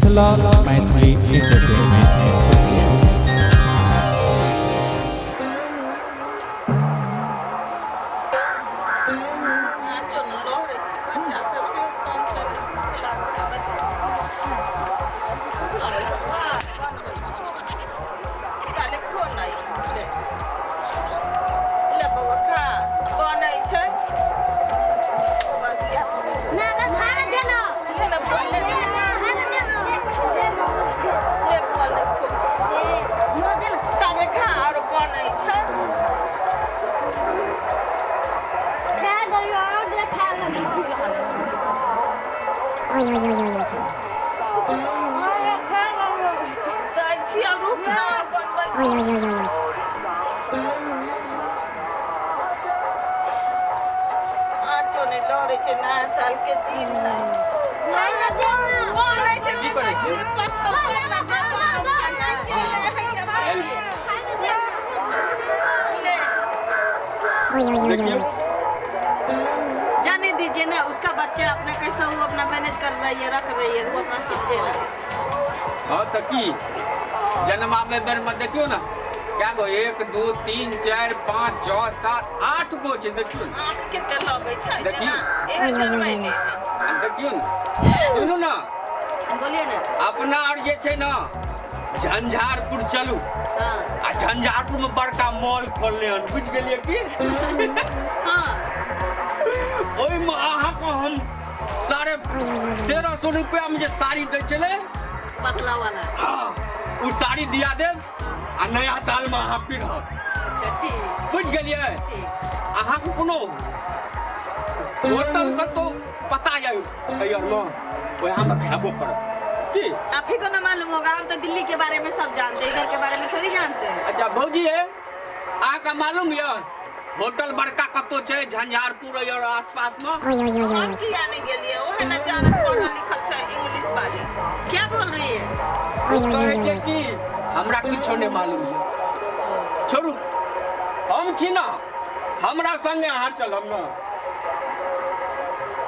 Mithila Maithili entertainment. नाचो न लहरै छै बच्चा सब से तंग करै लागत बच्चा सब ताले खो ना ई ले ले बौआ खा बनै छै बगिया ना ना खाना देना ले ना बौआ ले ना खाना देना ले बौआ ले खो हमरा देना ताबे खा आरो बनै छै खा गयो और दे खा लगी दै छी आ रुक ना बनबै छी आँचो नहि लड़ै छै नया साल के दिन है ना ना देना बनै छै की करै छी? पत्ता केना केना के ले है के खाना देना ले देखियौ जाने दीजिए ना उसका बच्चा अपना कैसा वो अपना मैनेज कर रही है रख रही है वो अपना सिस्टर है हँ तऽ की जन्मामे बेरमे देखियौ ने कए गो 1 2 3 4 5 6 7 8 गो छै देखियौ ने आँख कते लगै छै देखियौ। जेना एहन जन्मै नहि है आ देखियौ ने सुनू ने बोलिए ना अपना आर जे छै ने झंझारपुर चलू हाँ आ झंझारपुर में बड़का मॉल खोलले हन बुझि गेलियै की हाँ ओहिमे अहाँके हम 1350 रुपया में जे साड़ी दै छलै पतला वाला हाँ ओ साड़ी दिया देब आ नया साल में अहाँ पिन्हब अच्छा ठीक बुझि गेलियै ठीक अहाँके कोनो होटल कतौ पता यऽ एहि आरमे ओएहमे खायबो करब की आप ही को ना मालूम होगा हम तो दिल्ली के बारे में सब जानते हैं इधर के बारे में थोड़ी जानते हैं अच्छा भौजी है अहाँके मालूम यऽ होटल बड़का कतौ छै झंझारपुर और आसपास में हम किया नहि गेलियै ओहे ने जानत पढ़ल लिखल छै इंग्लिश वाली क्या बोल रही है ओ कहै छै कि हमरा किछो नहि मालूम यऽ छोड़ू हम छी ने हमरा संगे अहाँ चलब ने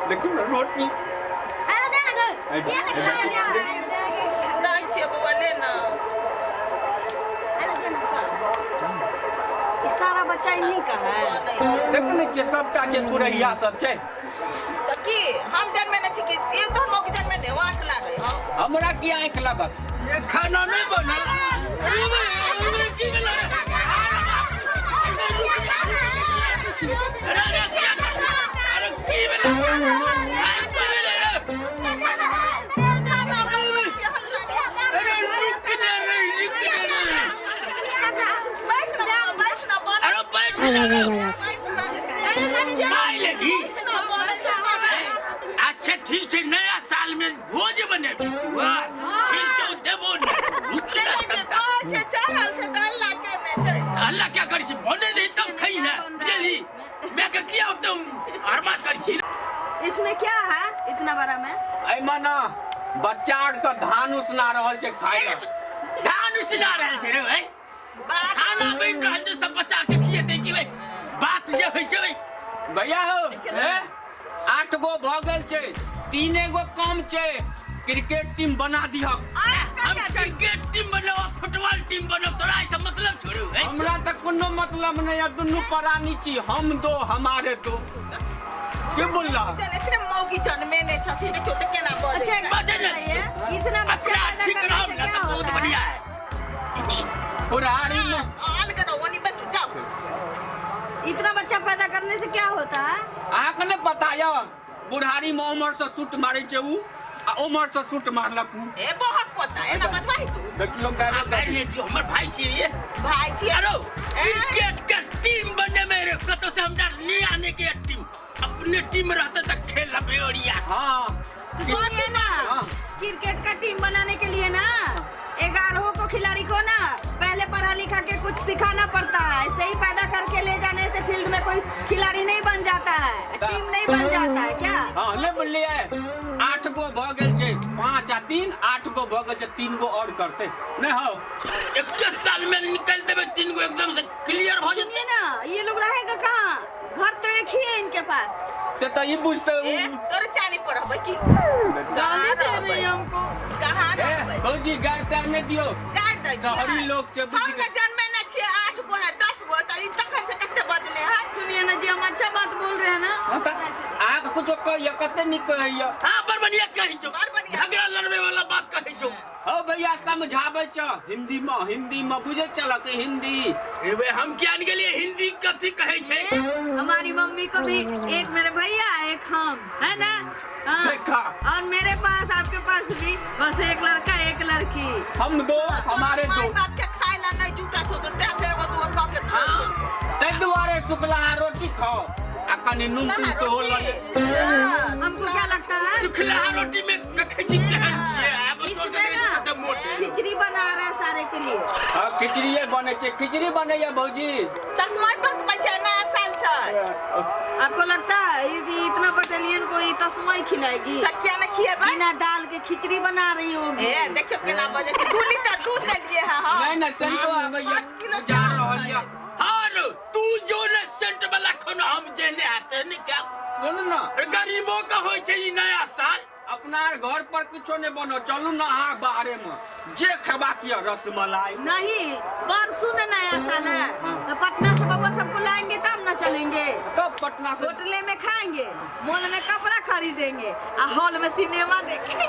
देखियौ ने रोटी खाना देना गो देना खाना दै छियै बौआ ले ना खाना देना ये सारा बच्चा इन्हीं का है बनै छै देखै नहि छियै सबटा छै पुरैया सब छै तऽ की हम जन्मे नहि छी कि ई तोहर मौगी जन्मे नहि आँख लागै हौ हमरा की आँखि लागत ये खाना नहीं बनल अरे बे, अरे बे, की भेलै? अरे अरे क्या अरे की भेलै? अरे की भेलै रे? खाना बनबै छी हल्ला अरे रुक ने रे, रुक ने रे। बैस ना बौआ, बैस ना बनै अरे बैठ जा रे। बैस ना खाइ लेबही? बैस ना बनै छै खाना अच्छा ठीक छै नया साल में भोज बनेबी तू हाँ? ठीक छौ देबो ने रुक ने तब कहै छै चढ़ल छै तऽ हल्ला केने छै हल्ला क्या करै छी बने दे तब खाइ है बुझली मैं के किया होते अरमास करै छी इसमें क्या है इतना बड़ा में एहिमे ने बच्चा आरके धान उसना रहल छै खाइ लए धान उसना रहल छै रे भाई खाना बनि रहल छै सब बच्चा के खिएतै कि भाई बात जे होइ छै भाई भैया हो हे 8 गो भऽ गेल छै 3 गो कम छै क्रिकेट टीम बना दिहक हम क्रिकेट टीम बनाओ फुटबॉल टीम बनाओ तोरा ऐसा मतलब छोड़ू है हमरा तऽ कोनो मतलब नहि है दुनू प्राणी छी हम दो हमारे दो के बोलला चल एकरे मौगी जन्मे नहि छथिन देखियौ तऽ केना बजै अच्छा एक छै बात बजे ना। बताइए इतना बच्चा अपना पैदा ठीक करने रहो से ना क्या तो बहुत होता है बढ़िया है बुढ़ारी में आल के रहो ओनी बैठू जाओ इतना बच्चा पैदा करने से क्या होता है अहाँके नहि पता यऽ बुढ़ारी में उमर से सूट मारै छै उ आ उमर से सूट मारलक उ ए बहुत पता है ना बजवाही तू देखियौ आ गाड़ी गाड़ी नहीं दियो हमर भाई छियै ये भाई छी अरे क्रिकेट के टीम बने मेरे कतो से हमरा नहीं आने के टीम अपने टीम में रहते तो खेल ओरिया हाँ तो सुनिए ना हाँ। क्रिकेट का टीम बनाने के लिए ना 11 को खिलाड़ी को ना पहले पढ़ा लिखा के कुछ सिखाना पड़ता है ऐसे ही पैदा करके ले जाने से फील्ड में कोई खिलाड़ी नहीं बन जाता है टीम नहीं बन जाता है क्या हाँ नहि बोललियै 8 गो भऽ गेल छै 5 आ 3 8 गो भऽ गेल छै 3 गो और करतै नहि हौ एक साल में निकल देबे 3 गो एकदम से क्लियर भ जेतै सुनिए ना ये लोग रहेगा कहाँ घर तो एक ही है इनके पास से तऽ ई बुझतै ए तोरे चाली पर रहबै की गाली दे रही है हमको कहाँ ए, भौजी गारि तारि नहि दियौ। गारि दै छियै। शहरी लोक के हम बुझि ने जन्मे ने छियै 8 गो है 10 गो तऽ ई तखन से कते बजने है। सुनिए ना जी, हम अच्छा बात बोल रहे हैं ना। हम तऽ अहाँके कुछो कहैया कते नीक कहैया। हाँ, बड़ बढ़िया कहै छौ। बड़ बढ़िया। झगड़ा लड़बे वाला बात कहै छौ। हौ भैया समझाबै छ हिंदी में, हिंदी में बुझै चलक हिंदी। एबे हम किया ने गेलियै हिंदी कथी कहै छै? हमारी मम्मी को भी एक मेरे भैया एक हम, है ना? हाँ। देखा। और मेरे पास आपके पास भी बस एक लड़का एक लड़की। हम दो हमारे दो। माय बाप के खाय ला नहीं जुटत हो तो तै से एगो दूगो कऽ के छोड़ दे। ताहि दुआरे सुखलाहा रोटी खाओ आ कनि नून तून सेहो लऽ ले। हमको क्या लगता है सुखलाहा रोटी में देखै छी केहन छियै? आब तोर इसमें के देखै छी ना कते मोट छै। खिचड़ी बना रहा है सारे के लिए। हाँ खिचड़िए बनै छै, खिचड़ी बनैया भौजी। तस्मय पकबै छै नया साल छै। आपको लगता है ये इतना बटालियन को ये तस्मय खिलाएगी? तऽ किया ने खिएबै? बिना दाल के खिचड़ी बना रही होगी। ए देखियौ केना बजै छै। 2 लीटर दूध देलियै है हम। नहि नहि सेंटो आबैया 5 किलो जा रहल यऽ। और तू जो ने सेंट वाला खाना हम जेने आते ने क्या? सुन ना, गरीबों का होय छै ई नया साल। अपना आर घर पर किछो नहि बनो, चलू ना अहाँ बाहरे में जे खेबाक यऽ रसमलाई। नहीं परसों ना नया साल है। हाँ। तो पटना से बउआ सबको लाएंगे तब ना चलेंगे। कब पटना से? होटले में खाएंगे, मॉल में कपड़ा खरीदेंगे आ हॉल में सिनेमा देखेंगे।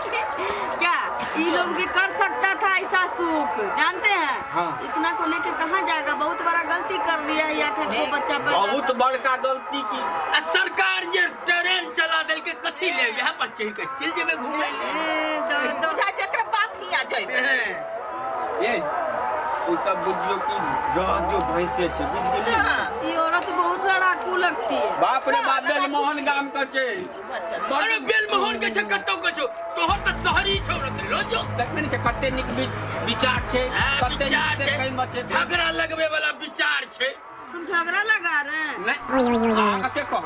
क्या ये लोग भी कर सकता था ऐसा सुख, जानते हैं? हाँ। इतना को लेके कहाँ जाएगा? बहुत बड़ा गलती कर दिया है 8 गो बच्चा पैदा बहुत कर। बड़का गलती की। आ सरकार जे ट्रेन चला देलकै कथी ले यहाँ पर चढ़ि के चलि जेबै घूमै ले। ए, तो बुझाइ छै एकरा बाप हियाँ जइबै। ए ओ सब बुझियौ कि रह दियौ भैंसे छै, बुझि गेलियै? हाँ। ये औरत बहुत लड़ाकू लगती है। बाप रे बाप, बेलमोहन गाम के छै। अरे बेलमोहन के छै कतौ के छौ, तोहर तऽ शहरी छौ ने तऽ लऽ जो। देखने छै कते नीक विचार छै, हाँ, कते विचार नीक छै, देखै मे छै। झगड़ा लगबे वाला विचार छै। तुम झगड़ा लगा रहे हैं? नहि अहाँ कते कहब,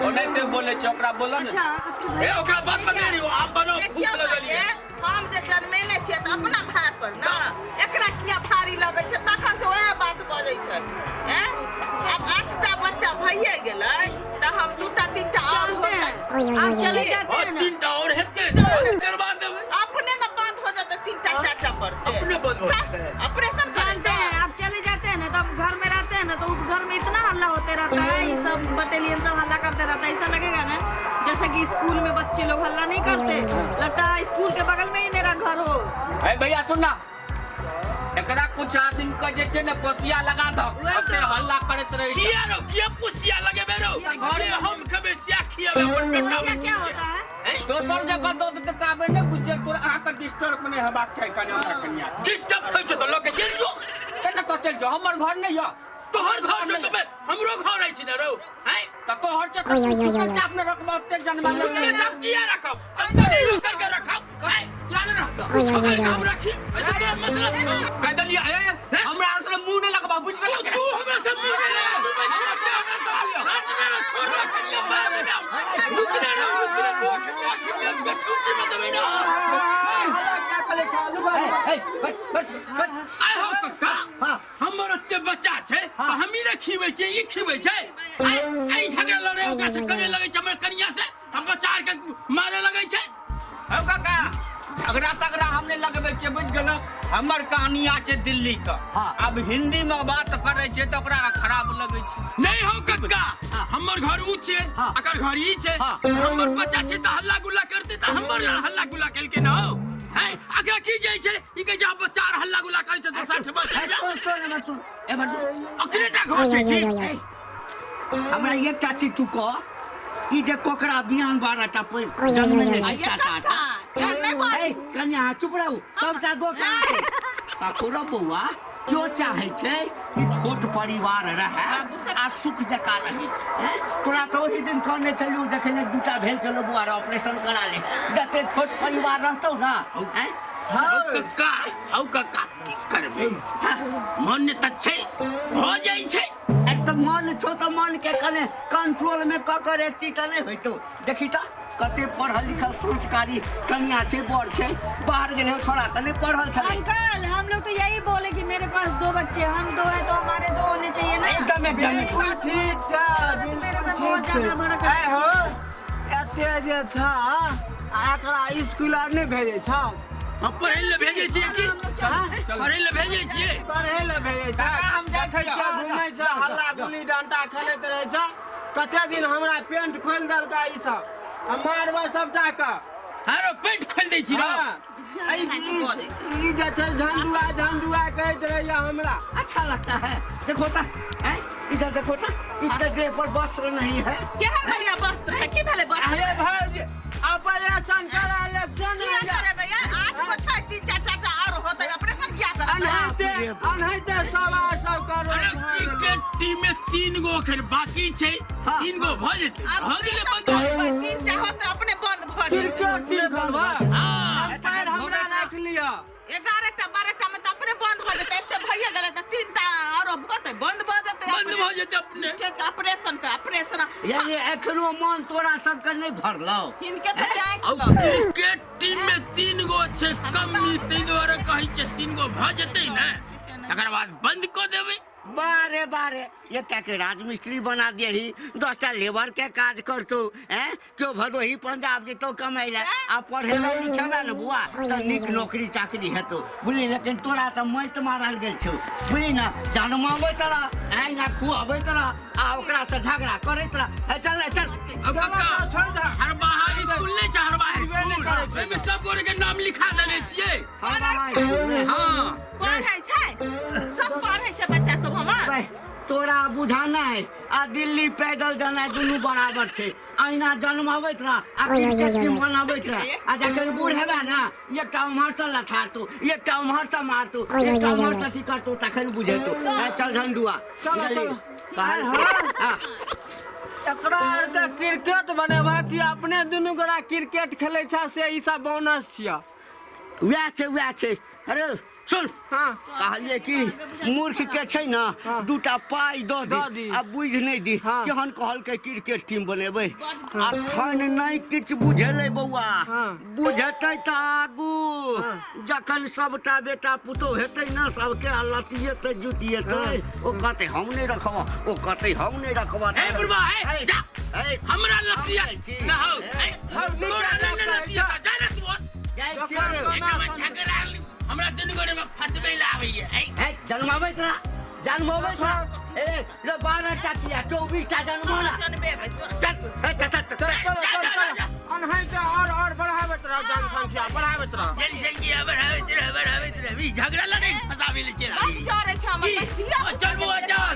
ओनाहिते बोलै छै, ओकरा बोलऽ ने। अच्छा आपके ए ओकरा बात बना रही हो, आप बनाओ भूख देखियौ लगल ये, ये। हम जे जन्मेने छियै तऽ अपना भार पर ना एकरा किया भारी लगै छै? तखन से वएह बात बजै छै। हैं? आब 8टा बच्चा भइए गेलै तऽ हम 2टा 3टा और जानते होतै। हैं आप चले जाते और हैं ना? 3टा और हेतै तऽ करवा देबै। अपने ने बंद हो जेतै 3टा 4टा पर से। अपने बंद हो जेतै। ऑपरेशन जानते करेतै। हैं आप चले जाते हैं ना तो आप घर में रहते हैं ना तो उस घर में इतना हल्ला होते रहता है, ये सब बटालियन सब हल्ला करते रहता है। ऐसा लगेगा ना जैसे कि स्कूल में बच्चे लोग हल्ला नहीं करते, लगता है स्कूल के बगल में ही मेरा घर हो। ए भैया सुन ना, एकरा कुछ आदमी के जे छै ने पोसिया लगा दो, वएह ओते तऽ। हल्ला करैत रहै छै। किया रो किया पुसिया लगेबे रो? घर जे हम खेबै सएह खिएबै अपन बेटा। पोसिया क्या होता है? दोसर जगह दऽ देतै ताबे नहि बुझियै, तोरा अहाँके डिस्टर्ब नहि हेबाक चाही। कनि हमरा कनिया डिस्टर्ब होइ छौ तऽ लऽ के चलि जो। केना तो चलि जाउ, हमर घर नहि यऽ। तोहर घर छौ तऽ हमरो घर अछि ने रौ? हैं? तऽ तोहर छै तऽ तू चुपचाप ने रखबह ओते जन्मा चुपचाप किया रखब? अंदर ही करके रखब। हैं? किया नहि रखब? कुछो करके हम रखी, ऐसे तोरा मतलब छौ? कहि देलियै ए हमरा से मुँह नहि लगबा, बुझि गेलियै? तू हमरा से मुँह नहि लगा, तू बच्चा के हमरा से हाथ नहि रख, छोड़ रख, कनिया मार देबै हम। रुक ने रौ, रुक ने, तू अखनी अखनी हम गठूसी में देबै ना। आइ हौ कक्का, हमर ओते बच्चा छै तऽ हमही ने खिबै छियै, ई खिबै छै। आइ आइ झगड़ा लड़े ओकरा से करे लगै छै हमर कनिया से, हम बच्चा आर के मारे लगै छै। हौ काका, झगड़ा तगड़ा हम नहि लगबै छियै, बुझि गेलौ? हमर कहानिया छै दिल्ली के, आब हिंदी में बात करै छै तऽ ओकरा खराब लगै छै। नहीं हौ कक्का, हमर घर ऊ छै, एकर घर ई छै। हमर बच्चा छै तऽ हल्ला गुल्ला करते तऽ हमर हल्ला गुल्ला केलकै ने हौ। हैं, एकरा की जाइ छै? ई कहै छै आब बच्चा आर हल्ला गुल्ला करै छै दोसर ठमा चलि जा। सुन सुन एमहर सुन, एमहर सुन। ओकरे टा घर छै की? हमरा एकटा चीज तू कह, ई जे कोकरा बियान 12टा पैघ जन्मेने छै 7-8टा। ए कन्या अहाँ चुप रहू, सबटा दोष अहाँके। ककरो बौआ क्यों चाहे छै कि छोट परिवार रहे आ सुख जकाँ रहे? हैं? तोरा तऽ ओहि दिन कहने छलियौ जखन 1-2टा भेल छलौ बौआ रे ऑपरेशन करा ले, जते छोट परिवार रहतौ ना। हैं? हौ कक्का, हौ कक्का की करबै? मन तऽ छै, भऽ जाइ छै। एक तऽ मन छौ तऽ मन के कने कंट्रोल में कऽ के रेती तऽ नहि होइतौ। देखी तऽ कते पढ़ल लिखल संस्कारी कनिया छै, बर छै, बाहर गेलै छोड़ा तऽ नहि पढ़ल छलै। अंकल हम लोग तो यही बोले कि मेरे पास 2 बच्चे, हम 2 हैं तो हमारे 2 होने चाहिए ना। एकदम एकदम यही बात ठीक छै। औरत मेरे पे बहुत ज्यादा भड़क ऐ हो, एते जे छ आ एकरा स्कूल आर नहि भेजै छ? हम पढ़ै लए भेजै छियै की? पढ़ै लए भेजै छियै? पढ़ै लए भेजै छै। हम जाइ देखै छियै। छियै, घुमै छै, हल्ला गुल्ली डंटा खेलैत रहै छै। कते दिन हमरा पेंट खोलि देलकै ई सब। हम मारबै सबटा के। हरो पेंट खोलि दै छी रौ। हाँ। ई जे छै झंडुआ झंडुआ कहैत रहैया हमरा। अच्छा लगता है, देखो ता, हैं? इधर देखो ता, इसके देह पर वस्त्र नहीं है। केहन बढ़िया वस्त्र छै, की भेलै वस्त्र? अरे भाई, ऑपरेशन करा ले क्यों किया नहीं? करेबै यार? 8 गो छै, 3 4 4 टा आओर होतै, ऑपरेशन किया करबै? अनहैते अनहैते 125 करोड़। अरे क्रिकेट टीम में 3 गो एखन बाकी छै। हाँ। 3 गो भऽ जेतै, भऽ गेलै बंद। करबै, 3 टा होतै अपने बंद भऽ जेतै। क्रिकेट टीम खोलबा? हाँ। पैर हमरा राखि लिअ। 11 टा 12 टा में तऽ अपने बंद भऽ जेतै। एते भइए गेलै तऽ 3 टा आरो होतै, बंद भऽ जेतै। बंद अपने। भऽ जेतै अपने। ठीक, ऑपरेशन के ऑपरेशन। यानी एखनो मन तोरा सबके नहीं भरलो। हिनके से आँखि और लग। क्रिकेट टीम में 3 गो छै कमी, ताहि दुआरे कहै छै 3 गो भऽ जेतै ने तकर बाद बंद कऽ देबै। बारे बारे एकटा के राजमिस्त्री बना दियही, 10टा लेबर के काज करतौ, हैं? क्यों भदोही पंजाब जेतौ कमाइ लए आ पढ़ेबै लिखेबै ने बुआ तऽ नीक नौकरी चाकरी हेतौ, बुझली? लेकिन तोरा तऽ माटि मारल गेल छौ, बुझली ने? जन्माबैत रह, आइना खुआबैत रह आ ओकरा से झगड़ा करैत रह। हे चल ने चल। अब कक्का छोड़ दे। हरबाहा स्कूल नहि छै? हरबाहा स्कूल करै छै। ओहिमे सब गोरे के नाम लिखा देने छियै। हरबाहा स्कूल मे। हाँ। पढ़ै छै, सब पढ़ै छै बच्चा सब हमर। भाई, तोरा बुझानाइ आ दिल्ली पैदल जानाइ दुनू बराबर छै। अहिना जन्माबैत रह आ क्रिकेट टीम बनाबैत रह आ जखन बूढ़ हेबे ने, एकटा उम्हरसँ लथारतौ, एकटा उम्हरसँ मारतौ, एकटा उम्हरसँ अथी करतौ, तखन बुझेतौ। ए, चल झंडुआ। चलो, बुझलिही? चलो। कहल- हाँ। एकरा आरके क्रिकेट बनेबा कि अपने दुनू गोरा क्रिकेट खेलै छै से ई सब बोनस छियै। वएह छै, वएह छै। अरे सुन। हाँ। कहलियै कि मूर्ख के छै ने, हाँ। दूटा पाइ दऽ दऽ दी दी। आ बुझि नहि दी। हाँ। केहन कहलकै क्रिकेट टीम बनेबै, अखन नहि किछु बुझेलै बौआ। हाँ। बुझेतै तऽ आगू जखन सबटा बेटा पुतोह हेतै ने, सबके लतिएतै जुतिएतै, ओ कहतै हम नहि रखब, ओ कहतै हम नहि रखब। ए बुढ़बा, ए जा। ए, हमरा लतिया हम जाइ छी। ना हो। ए, तोरा नहि लतिया, जा ने तू। जाइ छियै रे। एकरा में झगड़ा हमरा दुनू गोरे में फंसबै लए आबैया। ए ए, जन्माबैत रह, जन्माबैत रह। ए रे, 12 टा किया, 24 टा जन्मो ना। जनबेबै तोरा। चल, ए, चल, चल, चल। चलो जा, चल जा, चल। जा। अनहैते और बढ़ाबैत रह, जनसंख्या बढ़ाबैत रह। जनसंख्या बढ़ाबैत रह, बढ़ाबैत रह। ई झगड़ा लड़ै फंसाबै लए चलि बड आबैया। जरै छै हमर की? धिया पुता। चल बौआ, चल।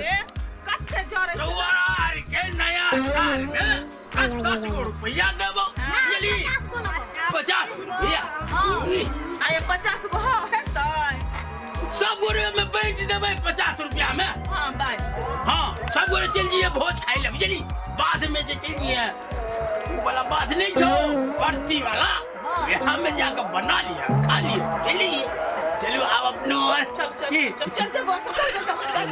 कते जरै छै। तोरा आर के नया साल में 10 10 गो रुपया देबो, बुझली? 50 रुपया। आ ये 50 गो हाँ हेतै? सब गोरे में बांटि देबै 50 रुपया में। हाँ बाय। हाँ, सब गोरे चलि जइए भोज खाइ लए, बुझली? बाध में जे चलि जइए, उ वाला बाध नहीं छौ परती वाला, यहाँ में जाके बना लिया खा लिया। चलिए चलू आब अपनो और चल चल। की? चल चल चल बौआ, चल चल चल चल।